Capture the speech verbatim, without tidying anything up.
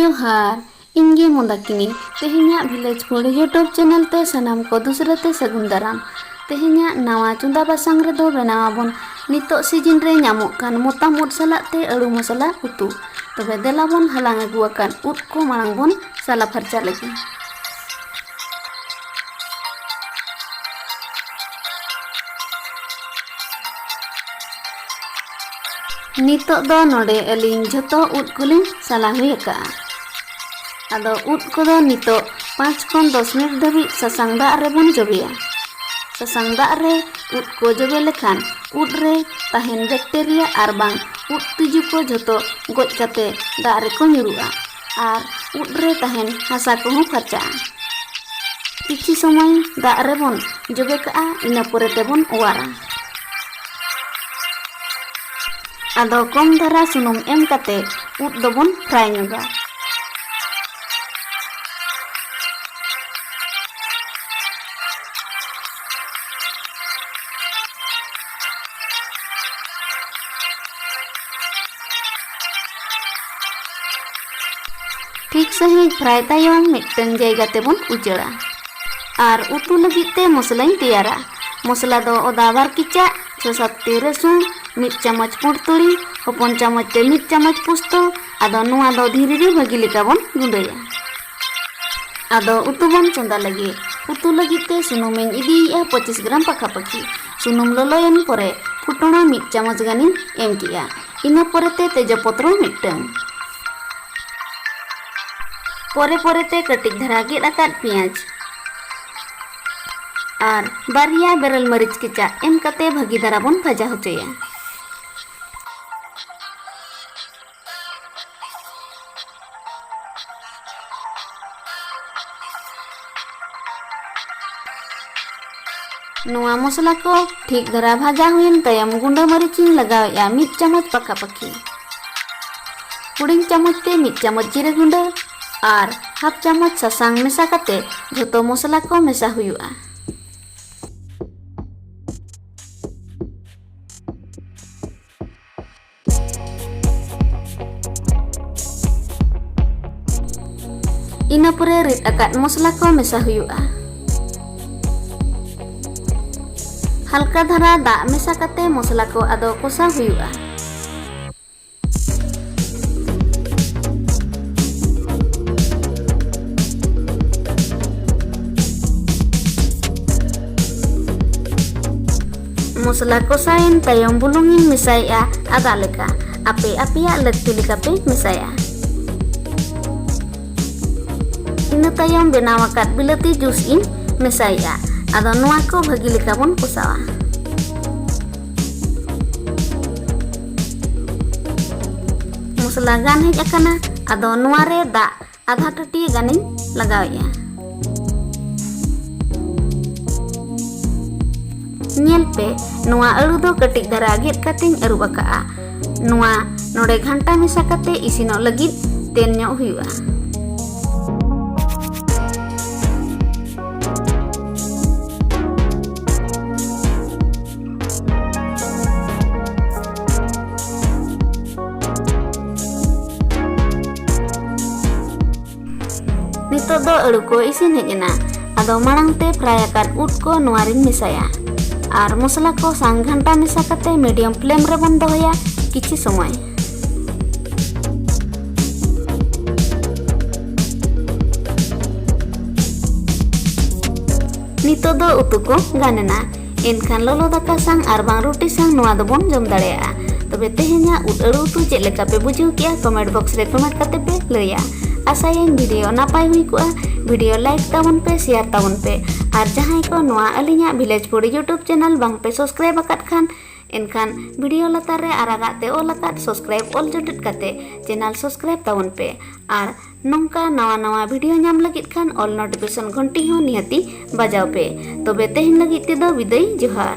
ᱡᱚᱦᱟᱨ, ᱤᱧ ᱜᱮ ᱢᱚᱱᱫᱟᱠᱤᱱᱤ᱾ ᱛᱮᱦᱮᱧᱟᱜ Village Food YouTube channel ᱛᱮ ᱥᱟᱱᱟᱢ ᱠᱚ ᱫᱩᱥᱨᱟᱹ ᱛᱮ ᱥᱟᱹᱜᱩᱱ ᱫᱟᱨᱟᱢ᱾ ᱛᱮᱦᱮᱧᱟᱜ ᱱᱟᱣᱟ ᱪᱚᱸᱫᱟ ᱵᱟᱥᱟᱝ ᱨᱮᱫᱚ ᱵᱮᱱᱟᱣ ᱟᱵᱚᱱ ᱱᱤᱛᱚᱜ season ᱨᱮ ᱧᱟᱢᱚᱜ ᱠᱟᱱ ᱢᱚᱛᱟᱢ ᱩᱫ ᱥᱟᱞᱟᱜ ᱛᱮ ᱟᱹᱲᱩ ᱢᱚᱥᱞᱟ ᱩᱛᱩ᱾ ᱛᱚᱵᱮ ᱫᱮᱞᱟ ᱵᱚᱱ ᱦᱟᱞᱟᱝ ᱟᱹᱜᱩ ᱟᱠᱟᱱ ᱩᱫ ᱠᱚ ᱢᱟᱲᱟᱝ ᱵᱚᱱ ᱥᱟᱞᱟ ᱯᱷᱟᱨᱪᱟ ᱞᱮᱜᱮ᱾ ᱱᱤᱛᱚᱜ ᱫᱚ ᱱᱚᱰᱮ ᱟᱹᱞᱤᱧ ᱡᱷᱚᱛᱚ ᱩᱫ ᱠᱚᱞᱤᱧ ᱥᱟᱞᱟ ᱦᱩᱭ ᱟᱠᱟᱜᱼᱟ᱾ ᱟᱫᱚ ᱩᱫ ᱠᱚᱫᱚ ᱱᱤᱛᱚᱜ ᱯᱟᱸᱪ ᱠᱷᱚᱱ ᱫᱚᱥ ᱢᱤᱱᱤᱴ ᱫᱷᱟᱹᱵᱤᱡ ᱥᱟᱥᱟᱝ ᱫᱟᱜ ᱨᱮᱵᱚᱱ ᱡᱚᱵᱮᱭᱟ᱾ ᱥᱟᱥᱟᱝ ᱫᱟᱜ ᱨᱮ ᱩᱫ ᱠᱚ ᱡᱚᱵᱮ ᱞᱮᱠᱷᱟᱱ ᱩᱫ ᱨᱮ ᱛᱟᱦᱮᱱ bacteria ᱟᱨ ᱵᱟᱝ ᱩᱫ ᱛᱤᱡᱩ ᱠᱚ ᱡᱷᱚᱛᱚ ᱜᱚᱡ ᱠᱟᱛᱮ ᱫᱟᱜ ᱨᱮᱠᱚ ᱧᱩᱨᱩᱜᱼᱟ ᱟᱨ ᱩᱫ ᱨᱮ ᱛᱟᱦᱮᱱ ᱦᱟᱥᱟ ᱠᱚᱦᱚᱸ ᱯᱷᱟᱨᱪᱟᱜᱼᱟ᱾ ᱠᱤᱪᱷᱩ ᱥᱚᱢᱚᱭ ᱫᱟᱜ ᱨᱮᱵᱚᱱ ᱡᱚᱵᱮ ᱠᱟᱜᱼᱟ, ᱤᱱᱟᱹ ᱯᱚᱨᱮ ᱛᱮᱵᱚᱱ ᱚᱣᱟᱨᱟ᱾ ᱟᱫᱚ ᱠᱚᱢ ᱫᱷᱟᱨᱟ ᱥᱩᱱᱩᱢ ᱮᱢ ᱠᱟᱛᱮ ᱩᱫ ᱫᱚᱵᱚᱱ fry ᱧᱚᱜᱟ᱾ ᱴᱷᱤᱠ ᱥᱟᱺᱦᱤᱡ fry ᱛᱟᱭᱚᱢ ᱢᱤᱫᱴᱟᱝ ᱡᱟᱭᱜᱟ ᱛᱮᱵᱚᱱ ᱩᱪᱟᱹᱲᱟ᱾ ᱟᱨ ᱩᱛᱩ ᱞᱟᱹᱜᱤᱫ ᱛᱮ ᱢᱚᱥᱞᱟᱧ ᱛᱮᱭᱟᱨᱟ᱾ ᱢᱚᱥᱞᱟ ᱫᱚ ᱟᱫᱟ ᱵᱟᱨ ᱠᱮᱪᱟᱜ, ᱪᱷᱚ ᱥᱟᱛ ᱴᱤ ᱨᱟᱹᱥᱩᱱ, ᱢᱤᱫ ᱪᱟᱢᱚᱪ ᱯᱩᱸᱰ ᱛᱩᱲᱤ, ᱦᱚᱯᱚᱱ ᱪᱟᱢᱚᱪ ᱛᱮ ᱢᱤᱫ ᱪᱟᱢᱚᱪ ᱯᱩᱥᱛᱚ᱾ ᱟᱫᱚ ᱱᱚᱣᱟ ᱫᱚ ᱫᱷᱤᱨᱤ ᱨᱮ ᱵᱷᱟᱹᱜᱤ ᱞᱮᱠᱟ ᱵᱚᱱ ᱜᱩᱸᱰᱟᱹᱭᱟ᱾ ᱟᱫᱚ ᱩᱛᱩ ᱵᱚᱱ ᱪᱚᱸᱫᱟ ᱞᱟᱹᱜᱤᱫ᱾ ᱩᱛᱩ ᱞᱟᱹᱜᱤᱫ ᱛᱮ ᱥᱩᱱᱩᱢᱤᱧ ᱤᱫᱤᱭᱮᱜᱼᱟ ᱯᱚᱸᱪᱤᱥ ᱜᱨᱟᱢ ᱯᱟᱠᱷᱟ ᱯᱟᱹᱠᱷᱤ᱾ ᱥᱩᱱᱩᱢ ᱞᱚᱞᱚᱭᱮᱱ ᱯᱚᱨᱮ ᱯᱷᱩᱴᱚᱬᱟ ᱢᱤᱫ ᱪᱟᱢᱚᱪ ᱜᱟᱱᱤᱧ ᱮᱢ ᱠᱮᱜᱼᱟ᱾ ᱤᱱᱟᱹ ᱯᱚᱨᱮᱛᱮ ᱛᱮᱡᱚᱯᱚᱛᱨᱚ ᱢᱤᱫᱴᱟᱝ᱾ ᱯᱚᱨᱮ ᱯᱚᱨᱮᱛᱮ ᱠᱟᱹᱴᱤᱡ ᱫᱷᱟᱨᱟ ᱜᱮᱫ ᱟᱠᱟᱫ ᱯᱮᱸᱭᱟᱡᱽ ᱟᱨ ᱵᱟᱨᱭᱟ ᱵᱮᱨᱮᱞ ᱢᱟᱹᱨᱤᱪ ᱠᱮᱪᱟᱜ ᱮᱢ ᱠᱟᱛᱮ ᱵᱷᱟᱹᱜᱤ ᱫᱷᱟᱨᱟ ᱵᱚᱱ ᱵᱷᱟᱡᱟ ᱦᱚᱪᱚᱭᱟ᱾ ᱱᱚᱣᱟ ᱢᱚᱥᱞᱟ ᱠᱚ ᱴᱷᱤᱠ ᱫᱷᱟᱨᱟ ᱵᱷᱟᱡᱟ ᱦᱩᱭᱮᱱ ᱛᱟᱭᱚᱢ ᱜᱩᱸᱰᱟᱹ ᱢᱟᱹᱨᱤᱪ ᱤᱧ ᱞᱟᱜᱟᱣᱮᱫᱼᱟ ᱢᱤᱫ ᱪᱟᱢᱚᱪ ᱯᱟᱠᱷᱟ ᱯᱟᱹᱠᱷᱤ᱾ ᱦᱩᱰᱤᱧ ᱪᱟᱢᱚᱪ ᱛᱮ ᱢᱤᱫ ᱪᱟᱢᱚᱪ ᱡᱤᱨᱟᱹ ᱜᱩᱸᱰᱟᱹ ᱟᱨ ᱦᱟᱯ ᱪᱟᱢᱚᱪ ᱥᱟᱥᱟᱝ ᱢᱮᱥᱟ ᱠᱟᱛᱮ ᱡᱷᱚᱛᱚ ᱢᱚᱥᱞᱟ ᱠᱚ ᱢᱮᱥᱟ ᱦᱩᱭᱩᱜᱼᱟ᱾ ᱤᱱᱟᱹ ᱯᱚᱨᱮ ᱨᱤᱫ ᱟᱠᱟᱫ ᱢᱚᱥᱞᱟ ᱠᱚ ᱢᱮᱥᱟ ᱦᱩᱭᱩᱜᱼᱟ᱾ ᱦᱟᱞᱠᱟ ᱫᱷᱟᱨᱟ ᱫᱟᱜ ᱢᱮᱥᱟ ᱠᱟᱛᱮ ᱢᱚᱥᱞᱟ ᱠᱚ ᱟᱫᱚ ᱠᱚᱥᱟᱣ ᱦᱩᱭᱩᱜᱼᱟ᱾ ᱢᱚᱥᱞᱟ ᱠᱚᱥᱟᱣᱮᱱ ᱛᱟᱭᱚᱢ ᱵᱩᱞᱩᱝ ᱤᱧ ᱢᱮᱥᱟᱭᱮᱫᱼᱟ ᱟᱫᱟ ᱞᱮᱠᱟ᱾ ᱟᱯᱮ ᱟᱯᱮᱭᱟᱜ ᱞᱟᱹᱠᱛᱤ ᱞᱮᱠᱟᱯᱮ ᱢᱮᱥᱟᱭᱟ᱾ ᱤᱱᱟᱹ ᱛᱟᱭᱚᱢ ᱵᱮᱱᱟᱣ ᱟᱠᱟᱫ ᱵᱤᱞᱟᱹᱛᱤ ᱡᱩᱥ ᱤᱧ ᱢᱮᱥᱟᱭᱮᱫᱼᱟ᱾ ᱟᱫᱚ ᱱᱚᱣᱟ ᱠᱚ ᱵᱷᱟᱹᱜᱤ ᱞᱮᱠᱟ ᱵᱚᱱ ᱠᱚᱥᱟᱣᱟ᱾ ᱢᱚᱥᱞᱟ ᱜᱟᱱ ᱦᱮᱡ ᱟᱠᱟᱱᱟ᱾ ᱟᱫᱚ ᱱᱚᱣᱟ ᱨᱮ ᱫᱟᱜ ᱟᱫᱷᱟ ᱴᱟᱹᱴᱤᱭᱟᱹ ᱜᱟᱱᱤᱧ ᱞᱟᱜᱟᱣᱮᱫᱼᱟ᱾ ᱧᱮᱞ ᱯᱮ, ᱱᱚᱣᱟ ᱟᱹᱞᱩ ᱫᱚ ᱠᱟᱹᱴᱤᱡ ᱫᱷᱟᱨᱟ ᱜᱮᱫ ᱠᱟᱛᱮᱧ ᱟᱹᱨᱩᱵ ᱟᱠᱟᱜᱼᱟ᱾ ᱱᱚᱣᱟ ᱱᱚᱰᱮ ᱜᱷᱟᱱᱴᱟ ᱢᱮᱥᱟ ᱠᱟᱛᱮ ᱤᱥᱤᱱᱚᱜ ᱞᱟᱹᱜᱤᱫ ᱛᱮᱱ ᱧᱚᱜ ᱦᱩᱭᱩᱜᱼᱟ᱾ ᱱᱤᱛᱚᱜ ᱫᱚ ᱟᱹᱲᱩ ᱠᱚ ᱤᱥᱤᱱ ᱦᱮᱡ ᱮᱱᱟ᱾ ᱟᱫᱚ ᱢᱟᱲᱟᱝ ᱛᱮ ᱯᱷᱨᱟᱭ ᱟᱠᱟᱫ ᱩᱫ ᱠᱚ ᱱᱚᱣᱟ ᱨᱤᱧ ᱢᱮᱥᱟᱭᱟ᱾ ᱟᱨ ᱢᱚᱥᱞᱟ ᱠᱚ ᱥᱟᱝ ᱜᱷᱟᱱᱴᱟ ᱢᱮᱥᱟ ᱠᱟᱛᱮ ᱢᱤᱰᱤᱭᱟᱢ ᱯᱷᱞᱮᱢ ᱨᱮᱵᱚᱱ ᱫᱚᱦᱚᱭᱟ ᱠᱤᱪᱷᱤ ᱥᱚᱢᱚᱭ᱾ ᱱᱤᱛᱚᱜ ᱫᱚ ᱩᱛᱩ ᱠᱚ ᱜᱟᱱ ᱮᱱᱟ᱾ ᱮᱱᱠᱷᱟᱱ ᱞᱚᱞᱚ ᱫᱟᱠᱟ ᱥᱟᱝ ᱟᱨ ᱵᱟᱝ ᱨᱩᱴᱤ ᱥᱟᱝ ᱱᱚᱣᱟ ᱫᱚᱵᱚᱱ ᱡᱚᱢ ᱫᱟᱲᱮᱭᱟᱜᱼᱟ᱾ ᱛᱚᱵᱮ ᱛᱮᱦᱮᱧᱟᱜ ᱩᱫ ᱟᱹᱲᱩ ᱩᱛᱩ ᱪᱮᱫ ᱞᱮᱠᱟ ᱯᱮ ᱵᱩᱡᱷᱟᱹᱣ ᱠᱮᱜᱼᱟ, ᱠᱚᱢᱮᱱᱴ ᱵᱚᱠᱥ ᱨᱮ ᱠᱚᱢᱮᱱᱴ ᱠᱟᱛᱮ ᱯᱮ ᱞᱟᱹᱭᱟ᱾ ᱟᱥᱟᱭᱟᱹᱧ ᱵᱷᱤᱰᱤᱭᱳ ᱱᱟᱯᱟᱭ ᱦᱩᱭ ᱠᱚᱜᱼᱟ᱾ ᱵᱷᱤᱰᱤᱭᱳ ᱞᱟᱭᱤᱠ ᱛᱟᱵᱚᱱ ᱯᱮ, ᱥᱮᱭᱟᱨ ᱛᱟᱵᱚᱱ ᱯᱮ᱾ ᱟᱨ ᱡᱟᱦᱟᱸᱭ ᱠᱚ ᱱᱚᱣᱟ ᱟᱹᱞᱤᱧᱟᱜ ᱵᱷᱤᱞᱮᱡᱽ ᱯᱩᱨᱤ ᱭᱩᱴᱩᱵᱽ ᱪᱮᱱᱮᱞ ᱵᱟᱝ ᱯᱮ ᱥᱟᱵᱥᱠᱨᱟᱭᱤᱵ ᱟᱠᱟᱫ ᱠᱷᱟᱱ, ᱮᱱᱠᱷᱟᱱ ᱵᱷᱤᱰᱤᱭᱳ ᱞᱟᱛᱟᱨ ᱨᱮ ᱟᱨᱟᱜᱟᱜ ᱛᱮ ᱚᱞ ᱟᱠᱟᱫ ᱥᱟᱵᱥᱠᱨᱟᱭᱤᱵ ᱚᱞ ᱡᱚᱴᱮᱫ ᱠᱟᱛᱮ ᱪᱮᱱᱮᱞ ᱥᱟᱵᱥᱠᱨᱟᱭᱤᱵ ᱛᱟᱵᱚᱱ ᱯᱮ᱾ ᱟᱨ ᱱᱚᱝᱠᱟ ᱱᱟᱣᱟ ᱱᱟᱣᱟ ᱵᱷᱤᱰᱤᱭᱳ ᱧᱟᱢ ᱞᱟᱹᱜᱤᱫ ᱠᱷᱟᱱ ᱚᱞ ᱱᱳᱴᱤᱯᱷᱤᱠᱮᱥᱚᱱ ᱜᱷᱚᱱᱴᱤ ᱦᱚᱸ ᱱᱤᱦᱟᱹᱛᱤ ᱵᱟᱡᱟᱣ ᱯᱮ᱾ ᱛᱚᱵᱮ ᱛᱮᱦᱮᱧ ᱞᱟᱹᱜᱤᱫ ᱛᱮᱫᱚ ᱵᱤᱫᱟᱹᱭ, ᱡᱚᱦᱟᱨ᱾